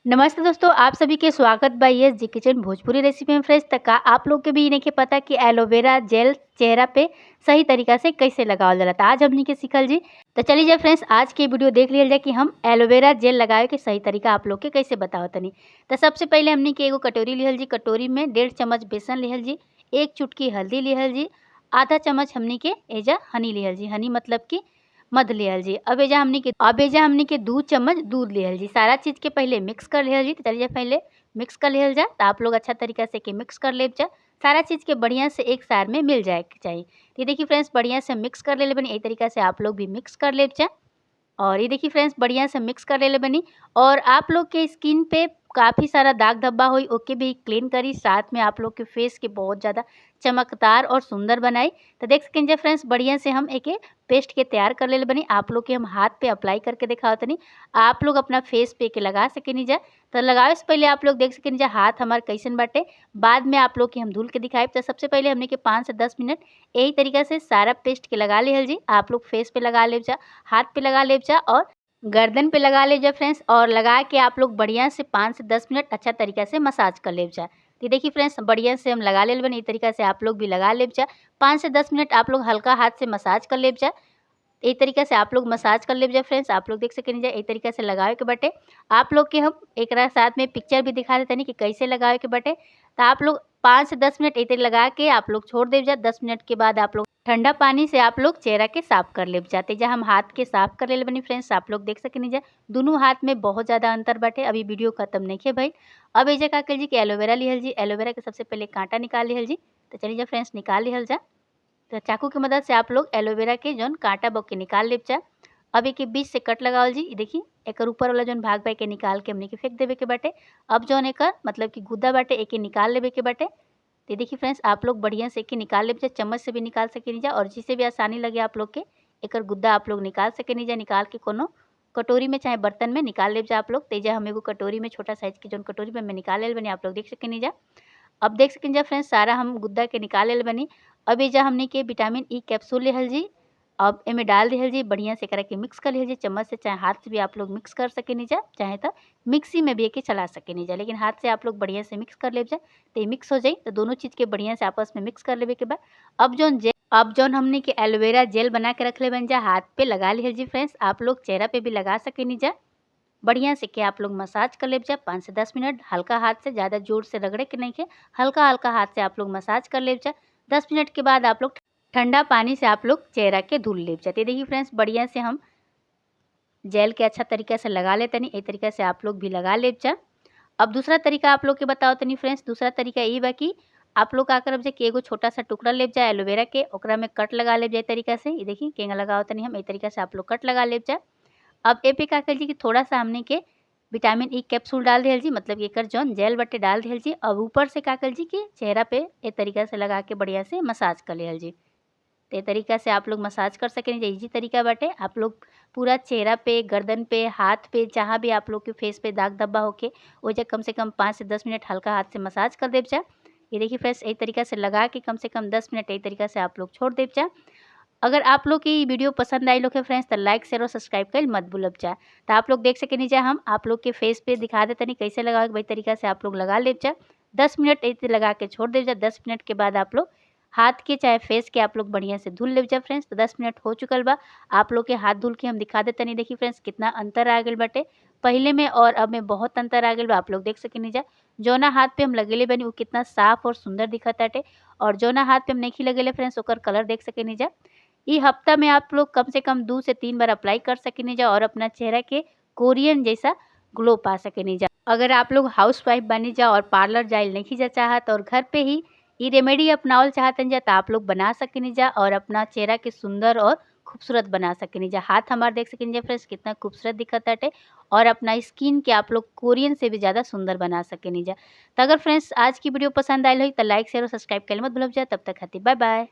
नमस्ते दोस्तों, आप सभी के स्वागत बा S G kitchen Bhojpuri recipe में। फ्रेश तक आप लोग के भी नहीं पता कि एलोवेरा जेल चेहरा पे सही तरीका से कैसे लगावल जाला, तो आज हमनी के सीखल जी। तो चलिए जाए फ्रेंड्स, आज के वीडियो देख लिया जाए कि हम एलोवेरा जेल लगावे के सही तरीका आप लोग के कैसे बताओ तनी। तो सबसे पहले हमनी के एगो कटोरी लिहल जी, कटोरी में 1.5 चम्मच बेसन लिहल जी, 1 चुटकी हल्दी लिहल जी, आधा चम्मच हमनी के एजा हनी लिहल जी, हनी मतलब कि मध लिहल जी। अब एजा हमनी के 2 चम्मच दूध लिहल जी। सारा चीज़ के पहले मिक्स कर लिहल जी। तो चलिए पहले मिक्स कर लिहल जा, तो आप लोग अच्छा तरीका से के मिक्स कर ले जा। सारा चीज़ के बढ़िया से एक सार में मिल जाए के चाहिए। ये देखिए फ्रेंड्स, बढ़िया से मिक्स कर ले बनी। यही तरीका से आप लोग भी मिक्स कर ले जा। और ये देखिए फ्रेंड्स, बढ़िया से मिक्स कर ले बनी। और आप लोग के स्किन पे काफ़ी सारा दाग धब्बा हुई ओके भी क्लीन करी, साथ में आप लोग के फेस के बहुत ज़्यादा चमकदार और सुंदर बनाई। तो देख सकें फ्रेंड्स, बढ़िया से हम एक पेस्ट के तैयार कर ले बनी। आप लोग के हम हाथ पे अप्लाई करके दिखाओ तनी, आप लोग अपना फेस पे के लगा सकेनी जा। तो लगावे से पहले आप लोग देख सकेनी जा हाथ हमार कैसन बाटे, बाद में आप लोग के हम धुल के दिखाए। तो सबसे पहले हमने के 5 से 10 मिनट यही तरीका से सारा पेस्ट के लगा लिहल जी। आप लोग फेस पे लगा ले जा, हाथ पे लगा ले जा और गर्दन पे लगा ले जा फ्रेंड्स। और लगा के आप लोग बढ़िया से 5 से 10 मिनट अच्छा तरीका से मसाज कर ले जा। तो देखिए फ्रेंड्स, बढ़िया से हम लगा ले बनी। इस तरीका से आप लोग भी लगा ले जा। 5 से 10 मिनट आप लोग हल्का हाथ से मसाज कर ले जा। एक तरीका से आप लोग मसाज कर ले जा फ्रेंड्स। आप लोग देख सकें जा, एक तरीका से लगावे के बटे। आप लोग के हम एक साथ में पिक्चर भी दिखा देते कि कैसे लगावे के बटे। तो आप लोग 5 से 10 मिनट एक लगा के आप लोग छोड़ दे जा। 10 मिनट के बाद आप लोग ठंडा पानी से आप लोग चेहरा के साफ कर ले जाते। जा हम हाथ के साफ कर ले बनी फ्रेंड्स, आप लोग देख सकें जा दोनों हाथ में बहुत ज़्यादा अंतर बाटे। अभी वीडियो खत्म नहीं है भाई। अब ऐसे का कर जी कि एलोवेरा लिहल जी। एलोवेरा के सबसे पहले कांटा निकाल लिहल जी। तो चलिए जा फ्रेंड्स, निकाल लिहल जा। तो चाकू की मदद से आप लोग एलोवेरा के जौन कांटा बो के निकाल ले जा। अब एक बीच से कट लगावल जी। देखिए एक ऊपर वाला जौन भाग बा के निकाल के हमने के फेंक देवे के बाटे। अब जौन एक मतलब कि गुद्दा बाटे एक निकाल लेवे के बाटे। तो देखिए फ्रेंड्स, आप लोग बढ़िया से के निकाल ले जा। चम्मच से भी निकाल सकेनी जा और जिसे भी आसानी लगे आप लोग के एक गुद्दा आप लोग निकाल सकेनी जा। निकाल के कोनो कटोरी में चाहे बर्तन में निकाल ले जा आप लोग। तेजा हम एगो कटोरी में छोटा साइज के जौन कटोरी में निकाल ले बनी, आप लोग देख सकेनी जा। अब देख सकेनी जा फ्रेंड्स, सारा हम गुद्दा के निकाल ले बनी। अब एजा हमने के विटामिन ई कैप्सूल लिहल जी। अब एमे डाल दिहल जी, बढ़िया से करा के मिक्स कर लिहल जी। चम्मच से चाहे हाथ से भी आप लोग मिक्स कर सकेनी जा, चाहे तो मिक्सी में भी एके चला सकेनी जा, लेकिन हाथ से आप लोग बढ़िया से मिक्स कर ले जा। तो ये मिक्स हो जाए। तो दोनों चीज़ के बढ़िया से आपस में मिक्स कर लेवे के बाद अब जौन हमने के एलोवेरा जेल बना के रख ले बन जा, हाथ पे लगा लिहल जी फ्रेंड्स। आप लोग चेहरा पे भी लगा सकेनी जा। बढ़िया से के आप लोग मसाज कर ले जा 5 से 10 मिनट, हल्का हाथ से, ज़्यादा जोर से रगड़े के नहीं के, हल्का हल्का हाथ से आप लोग मसाज कर ले जा। 10 मिनट के बाद आप लोग ठंडा पानी से आप लोग चेहरा के धुल ले जाते। देखिए फ्रेंड्स, बढ़िया से हम जेल के अच्छा तरीका से लगा लेते नहीं, एक तरीका से आप लोग भी लगा ले जा। अब दूसरा तरीका आप लोग के बताओ तनी फ्रेंड्स। दूसरा तरीका ये बा कि आप लोग का करब जे कि एगो छोटा सा टुकड़ा ले जाए एलोवेरा के, ओकरा में कट लगा ले जाए तरीका से। ये देखिए केंगा लगाओ तनी हम, एक तरीका से आप लोग कट लगा ले जा। अब ए पे का कर जी कि थोड़ा सा हमने के विटामिन ई कैप्सूल डाल दिहल जी, मतलब एकर जौन जेल बटे डाल दिहल जी। अब ऊपर से का कर जी कि चेहरा पे ए तरीका से लगा के बढ़िया से मसाज कर लिहल जी। तो तरीका से आप लोग मसाज कर सकें। इजी तरीका बाटे। आप लोग पूरा चेहरा पे, गर्दन पे, हाथ पे, जहाँ भी आप लोग के फेस पे दाग धब्बा होके वो कम से कम 5 से 10 मिनट हल्का हाथ से मसाज कर देव जा। ये देखिए फ्रेंड्स, एक तरीका से लगा के कम से कम 10 मिनट एक तरीका से आप लोग छोड़ देव जा। अगर आप लोग की वीडियो पसंद आई लोग है फ्रेंड्स, तो लाइक शेयर और सब्सक्राइब कर मत भूलब जा। तो आप लोग देख सकें जा, हम आप लोग के फेस पे दिखा देते नहीं कैसे लगा, वही तरीका से आप लोग लगा ले जा। 10 मिनट ऐसे लगा के छोड़ दे जा। 10 मिनट के बाद आप लोग हाथ के चाहे फेस के आप लोग बढ़िया से धुल ले जा फ्रेंड्स। तो 10 मिनट हो चुकल बा, आप लोग के हाथ धुल के हम दिखा देते नहीं। देखिए फ्रेंड्स, कितना अंतर आ गया बाटे पहले में और अब में बहुत अंतर आ गया बा। आप लोग देख सकेनी जा, जौना हाथ पे हम लगेले बनी वो कितना साफ और सुंदर दिखत आटे, और जौना हाथ पे हम नहीं लगेले फ्रेंड्स ओकर कलर देख सकेनी जा। ई हफ्ता में आप लोग कम से कम 2 से 3 बार अप्लाई कर सकेनी जा और अपना चेहरा के कोरियन जैसा ग्लो पा सकेनी जा। अगर आप लोग हाउस वाइफ बनी जा और पार्लर जाए नहीं जा चाहत और घर पे ही ये रेमेडी अपनावल चाहतन जा, तो आप लोग बना सकेनी जा और अपना चेहरा के सुंदर और खूबसूरत बना सकेनी जा। हाथ हमार देख सकेनी जा फ्रेंड्स, कितना खूबसूरत दिखत आटे, और अपना स्किन के आप लोग कोरियन से भी ज़्यादा सुंदर बना सकेनी जा। तो अगर फ्रेंड्स आज की वीडियो पसंद आयल हो तो लाइक शेयर और सब्सक्राइब कर मत भूलब जा। तब तक खातिर बाय बाय।